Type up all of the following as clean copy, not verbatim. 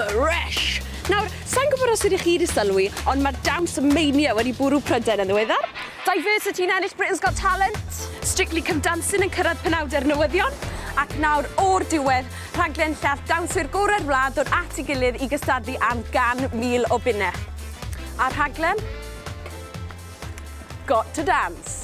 Fresh. Nawr, sa'n gwybod os ydych chi wedi sylwi, ond mae'r dawns mania wedi bwrw Prydain yn ddiweddar. Diversity'n ennill Britain's Got Talent, Strictly Come Dancing yn cyrraedd penawdau'r newyddion, ac nawr o'r diwedd, rhaglen llall dawnswyr gorau'r wlad dod at ei gilydd i gystadlu am 100,000 o bunnau. A'r rhaglen? Got to Dance.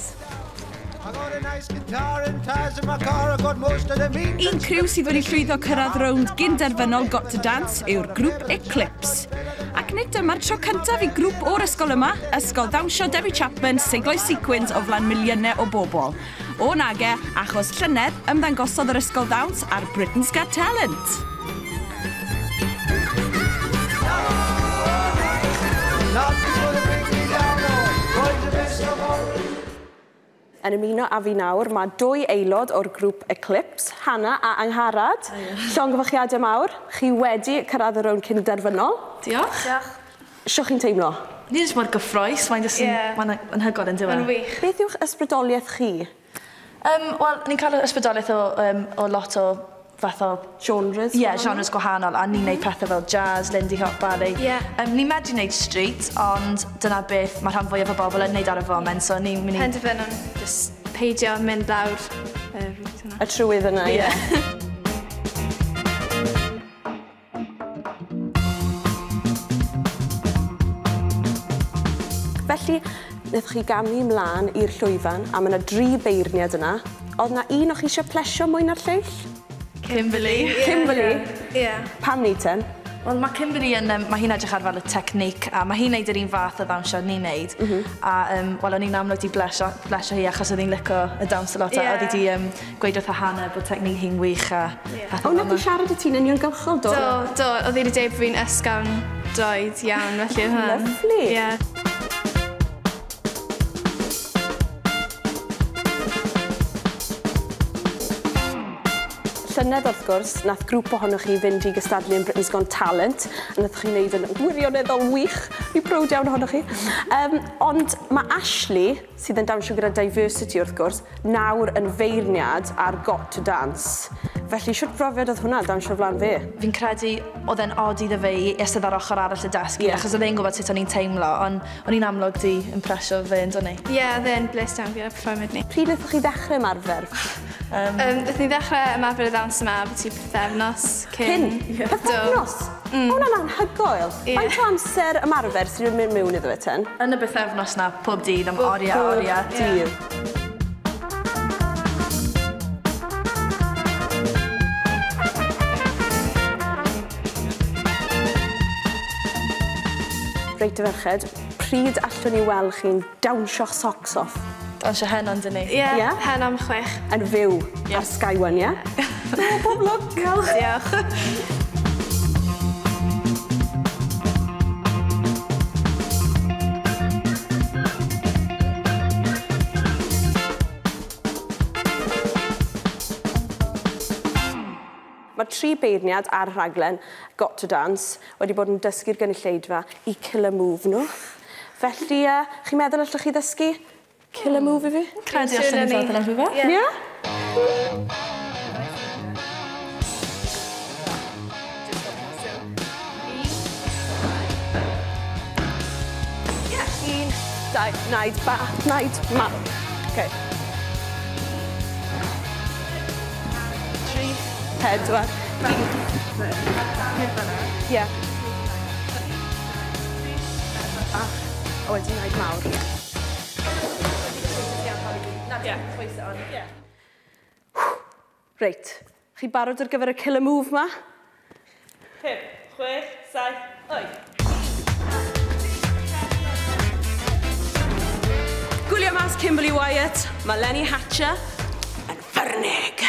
Un criw sydd wedi llwyddo cyrraedd rownd gynderfynol Got to Dance yw'r grŵp Eclipse. Ac nid dyma'r tro cyntaf i grŵp o'r ysgol yma, Ysgol Ddawnsio Dewi Chapman, siglo'i sequins o flaen miliynau o bobl. O nage, achos llynedd ymddangosodd yr ysgol ddawns ar Britain's Got Talent. Yn ymuno â fi nawr, mae dwy aelod o'r grŵp Eclipse, Hannah a Angharad. Llongyfarchiadau mawr, chi wedi cyrraedd y rownd cyn-derfynol. Diolch. Diolch. Sut chi'n teimlo? Ni jyst mor gyffrous, mae'n jyst yn anhygoel yn dyw e? Mae'n wych. Beth yw'ch ysbrydoliaeth chi? Wel, ni'n cael ysbrydoliaeth o lot o fath o genres? Ie, genres gwahanol, a ni'n neud pethau fel jazz, Lindy Hop, ballet. Ni'n medru neud street, ond dyna beth mae rhan fwyaf o bobl yn neud ar y foment, so ni'n mynd i Penderfynon jyst peidio mynd lawr y route yna. Y trywydd yna, ie. Felly, wnaethoch chi gamu ymlaen i'r llwyfan, a mae yna dri beirniad yna. Oedd yna un o'ch chi eisiau plesio mwy na'r lleill? Kimberly. Kimberly? Ie. Pam ni ten? Wel, mae Kimberly yn, mae hi'n edrych ar fel y technique, a mae hi'n neud yr un fath o ddawnsio ni'n neud. A, wel, o'n i'n amlwg di blesio hi achos oedd hi'n licio y dawns a lot, a oedd hi di gweud wrth Hannah bod technique hi'n wych a pethau O, fel nath hi 'na. siarad i ti'n uniongyrchol, do? Do, do, oedd hi wedi dweud bod fi'n ysgafn droed iawn, felly oedd hwnna'n Lovely. Ie. Llynedd, wrth gwrs, nath grŵp ohonoch chi fynd i gystadlu yn Britain's Got Talent, a nath chi wneud yn wirioneddol wych. Fi'n prowd iawn ohonoch chi. Ond mae Ashley, sydd yn dawnsio gyda Diversity, wrth gwrs, nawr yn feirniad ar Got to Dance. Felly, shwt brofiad oedd hwnna, dawnsio flaen fe? Fi'n credu oedd e'n od iddo fe i eistedd ar ochr arall y desg, achos oedd e'n gwybod sut o'n i'n teimlo, ond o'n i'n amlwg di impresio fe, yn do'n i? Ie, oedd e'n blist iawn gyda'r perfformiad ni. Pryd wnaethoch chi ddechrau ymarfer? Wnaethon ni ddechrau ymarfer y ddawns yma byti pythefnos cyn. Cyn? Pythefnos? O, hwnna'n anhygoel. Faint o amser ymarfer sydd yn mynd mewn iddo fe ten? Yn y pythefnos na, pob dydd am oriau, oriau. Pob dydd. Reit y ferched, pryd allwn ni weld chi'n dawnsio'ch socks off? Dawnsio heno, yndyn ni? Ie, heno am 6. Yn fyw ar Sky One, ie? Pob lwc. Diolch. Diolch. Mae tri beirniad ar rhaglen Got to Dance wedi bod yn dysgu'r gynulleidfa i killer move nhw. Felly, chi'n meddwl allwch chi ddysgu killer move i fi? Credu allan ni ddod yn rhywbeth. Ie? Un, dau, naid, ba, naid, ma. Okay. 3, 4, 1. Ie. A wedyn naid mawr. Reit, chi barod ar gyfer y killer move ma? 5, 6, 7, 8. Gwylio mas Kimberly Wyatt, mae Lenny Hatcher yn ffyrnig.